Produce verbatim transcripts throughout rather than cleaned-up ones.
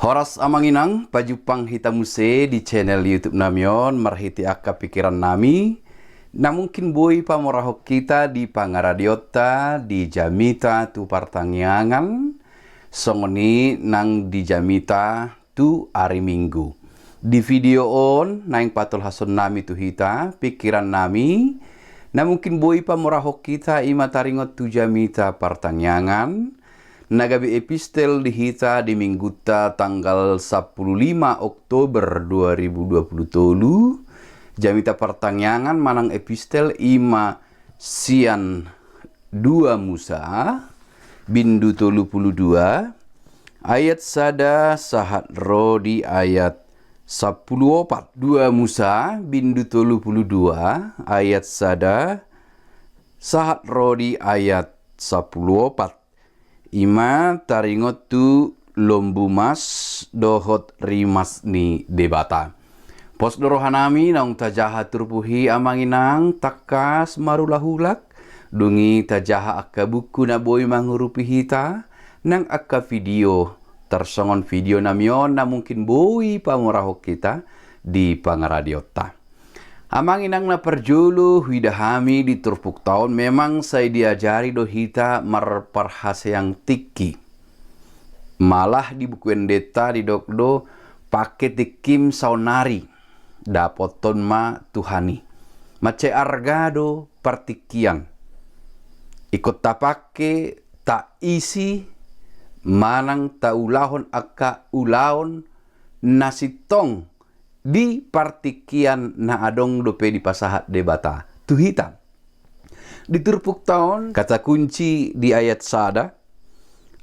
Horas amang inang, pajumpang hita muse di channel YouTube nami on marhite angka pikiran nami, na mungkin boi pamorahon hita di pangaradionta di jamita tu partangiangan, songon i nang di jamita tu ari Minggu. Di video on naeng patolhason nami tu hita pikiran nami, na mungkin boi pamorahon hita i ma taringot tu jamita partangiangan, na gabe epistel di hita di Mingguta tanggal sampulu lima Oktober dua ribu dua pulu tolu, jamita partangiangan manang epistel i ma sian dua Musa, bindu tolu pulu dua, ayat sada sahat ro di ayat sampulu opat. Dua Musa, bindu tolu pulu dua, ayat sada sahat ro di ayat sampulu opat. I ma taringot tu lombu mas dohot rimas ni Debata. Pos do roha nami naung tajaha turpuk i amang inang, tangkas marulahulak, dung i tajaha angka buku na boi mangurupi hita, nang angka video tarsongon video nami on na mungkin boi pamorahon hita di pangaradionta. Amang inang na parjolo, huida hami di turpukta on memang sai diajari do hita marparhaseang tingki. Malah di buku endenta didok do, pangke tingkim saonari, dapothon ma Tuhan i. Mansai arga do partingkian. Ingkon tapangke, taisi, manang taulahon angka ulaon na sintong di partingkian na adong dope dipasahat Debata tu hita. Di turpukta on, kata kunci di ayat sada,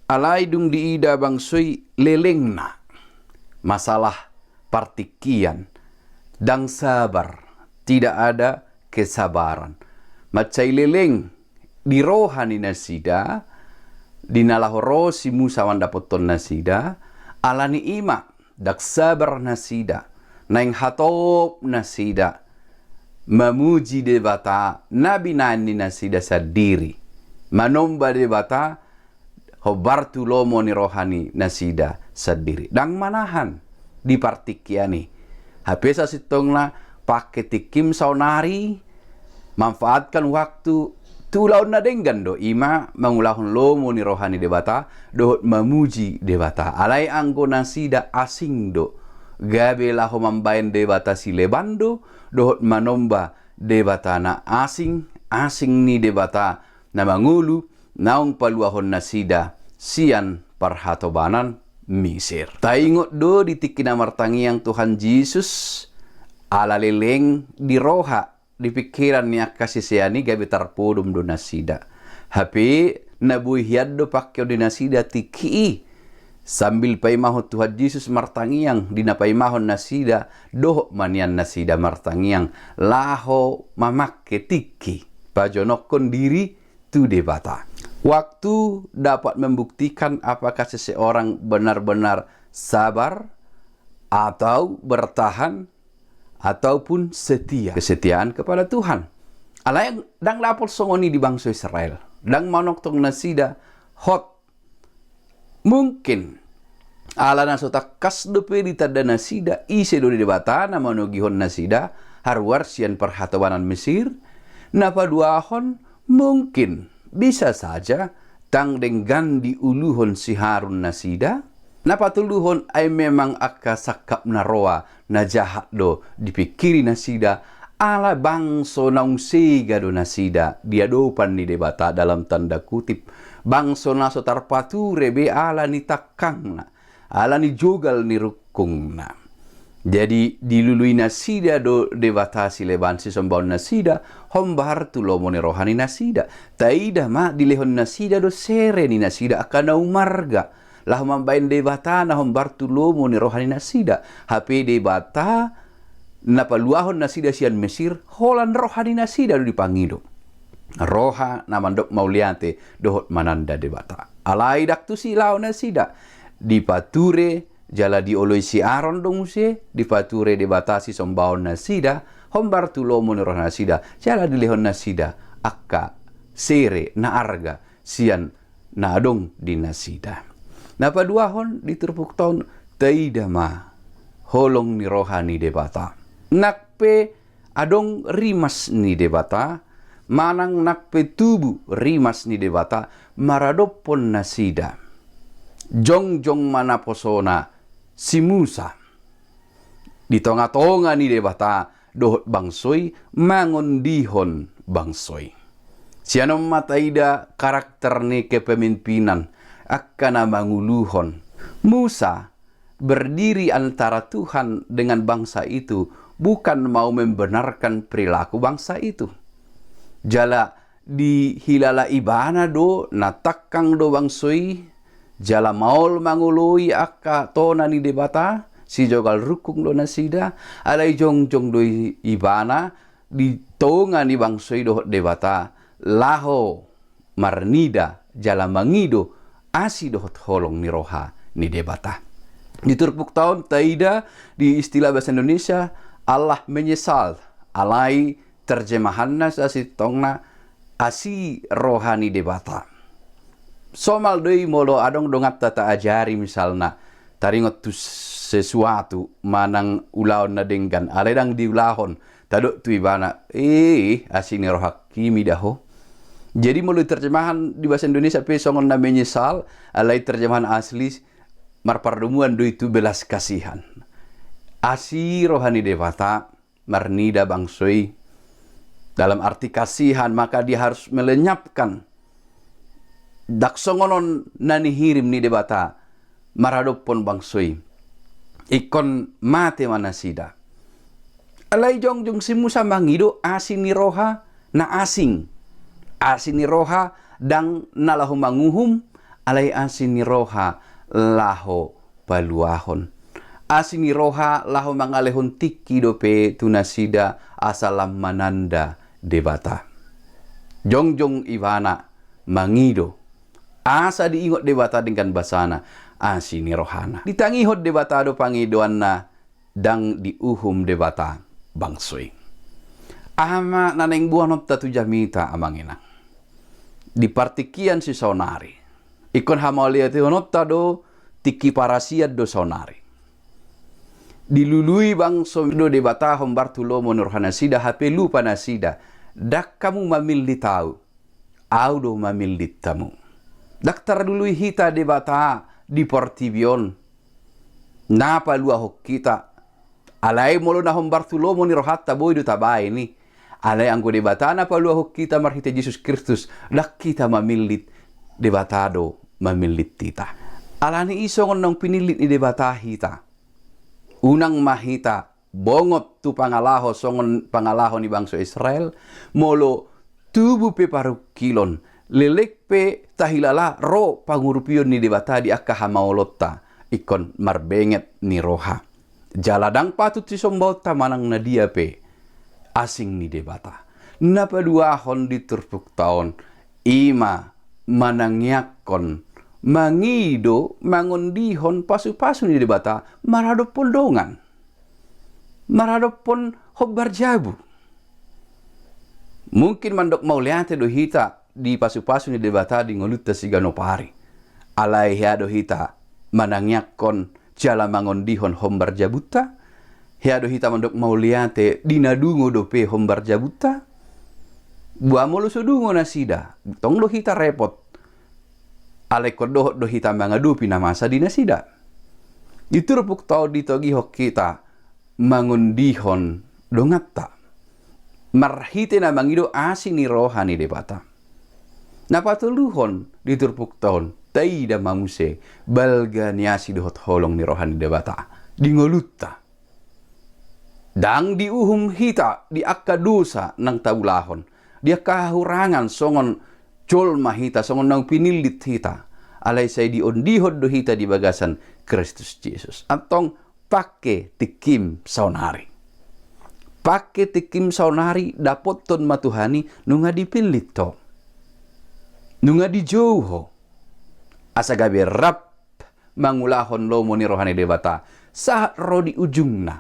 alai dung diida bangso i lelengna masalah partingkian, ndang sabar, tidak ada kesabaran. Mansai leleng di roha ni nasida, di na laho ro si Musa mandapothon nasida, alani i ma, ndang sabar nasida, naeng hatop nasida, mamuji Debata na binahen ni nasida sandiri, manomba Debata, hombar tu lomo ni roha ni nasida sandiri. Ndang manahan di partingkian i. Hape sasintongna pangke tingkim saonari, manfaatkan waktu tu ulaon na denggan do, i ma mangulahon lomo ni roha ni Debata, dohot mamuji Debata. Alai anggo nasida asing do, gabe laho mambahen debata sileban do, dohot manomba debata na asing, asing ni Debata na mangolu, naung paluahon nasida sian parhatobanan Misir. Taingot do di tingki na martangiang Tuhan Jesus, ala leleng di roha, di pingkiran ni angka sisean i gabe tarpodom do nasida. Hape na boi hian do pangkeon ni nasida tingki i, sambil paimahon Tuhan Jesus martangiang, di na paimahon nasida, dohot ma nian nasida martangiang, laho mamangke tingki, pajonokhon diri tu Debata. Waktu dapat membuktikan apakah seseorang benar-benar sabar atau bertahan ataupun setia. Kesetiaan kepada Tuhan. Alai ndang dapot songon i di bangso Israel. Ndang manongtong nasida hot. Mungkin ala na so tangkas dope ditanda nasida ise do Debata na manogihon nasida haruar sian parhatobanan Misir. Na paduahon, mungkin, bisa saja, ndang denggan diuluhon si Harun nasida. Na patoluhon, ai memang angka sangkap na roa na jahat do dipingkiri nasida, ala bangso naung sega do nasida di adopan ni Debata, dalam tanda kutip, bangso na so tarpature be ala ni tangkangna, ala ni jogal ni rungkungna. Jadi dilului nasida do debata sileban sisombaon nasida, hombar tu lomo ni roha ni nasida. Taida ma, dilehon nasida do sere ni nasida angka na umarga, laho mambahen debata na hombar tu lomo ni roha ni nasida. Hape debata na paluahon nasida sian Mesir, holan roha ni nasida do dipangido. Roha na mandok mauliate dohot mananda Debata. Alai ndang tusi laho nasida, dipature jala dioloi si Aron do muse, dipature debata sisombaon nasida, hombar tu lomo ni roha nasida, jala dilehon nasida angka sere na arga sian na adong di nasida. Na paduahon di turpukta on, taida ma holong ni roha ni Debata. Nang pe adong rimas ni Debata, manang nang pe tubu rimas ni Debata maradophon nasida. Jongjong ma naposona si Musa di tonga-tonga ni Debata dohot bangso i, mangondihon bangso i. Sian on ma taida karakter ni kepemimpinan angka na manguluhon. Musa berdiri antara Tuhan dengan bangsa itu, bukan mau membenarkan perilaku bangsa itu. Jala dihilala ibana do na tangkang do bangso i, jala maol mangoloi angka tona ni Debata, sijogal rungkung do nasida, alai jongjong do i-, ibana di tonga ni bangso i dohot Debata, laho marnida jala mangido asi dohot holong ni roha ni Debata. Di turpukta on taida di istilah bahasa Indonesia, Allah menyesal, alai terjemahanna sasintongna asi roha ni Debata. Somal do i molo adong donganta taajari, misalna taringot tu sesuatu manang ulaon na denggan, alai ndang diulahon, tadok tu ibana, "Eh, asi ni rohangki mida ho." Jadi molo terjemahan di bahasa Indonesia pe songon na menyesal, alai terjemahan asli marpardomuan do i tu belas kasihan. Asi roha ni Debata marnida bangso i. Dalam arti kasihan, maka dia harus melenyapkan. Ndang songon on na nihirim ni Debata maradophon bangso i. Ingkon mate ma nasida. Alai jongjong si Musa mangido asi ni roha na asing. Asi ni roha ndang na laho manguhum, alai asi ni roha laho paluahon. Asi ni roha laho mangalehon tingki dope tu nasida asa lam mananda Debata. Jongjong ibana mangido asa diingot Debata denggan basana asi ni rohana. Ditangihon Debata do pangidoanna, ndang diuhum Debata bangso i. Aha ma na naeng boanonta tu jamita, amang inang? Di partingkian si saonari, ingkon hamauliatehononta do tingki parasian do saonari. Dilului bangso do Debata hombar tu lomo ni rohanasida, hape lupa nasida. Ndang hamu mamillit ahu, ahu do mamillit hamu. Ndang tarlului hita Debata di portibi on, na paluahon hita. Alai molo na hombar tu lomo ni rohanta boi do tabaen i. Alai anggo Debata na paluahon hita marhite Jesus Kristus, ndang hita mamillit, Debata do mamillit hita. Alani i songon naung pinillit ni Debata hita, unang ma hita bongot tu pangalaho songon pangalaho ni bangso Israel, molo tubu pe parungkilon, leleng pe tahilala ro pangurupion ni Debata di angka hamaolonta, ingkon marbenget ni roha. Jala ndang patut sisombaonta manang na dia pe asing ni Debata. Na paduahon di turpukta on, i ma manangiangkon, mangido, mangondihon pasupasu ni Debata maradophon dongan, maradophon hombar jabu. Mungkin mandok mauliate do hita di pasupasu ni Debata di ngolunta siganup ari. Alai hea do hita manangiangkon jala mangondihon hombar jabunta? Hea do hita mandok mauliate di na dungo dope hombar jabunta? Boha molo so dungo nasida, tong do hita repot. Alai ingkon dohot do hita mangadopi na masa di nasida. Di turpukta on ditogihon hita mangondihon donganta marhite na mangido asi ni roha ni Debata. Na patoluhon di turpukta on, taida ma muse balga ni asi dohot holong ni roha ni Debata di ngolunta. Ndang diuhum hita di angka dosa naung taulahon, di angka hahurangan songon jolma hita, songon naung pinillit hita. Alai sai diondihon do hita di bagasan Kristus Jesus. Antong pangke tingkim saonari. Pangke tingkim saonari, dapothon ma Tuhan i nunga dipillit ho, nunga dijou ho, asa gabe rap mangulahon lomo ni roha ni Debata sahat ro di ujungna,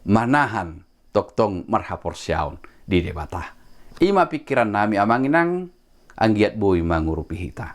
manahan tongtong marhaporseaon di Debata. I ma pingkiran nami, amang inang, anggiat boi mangurupi hita.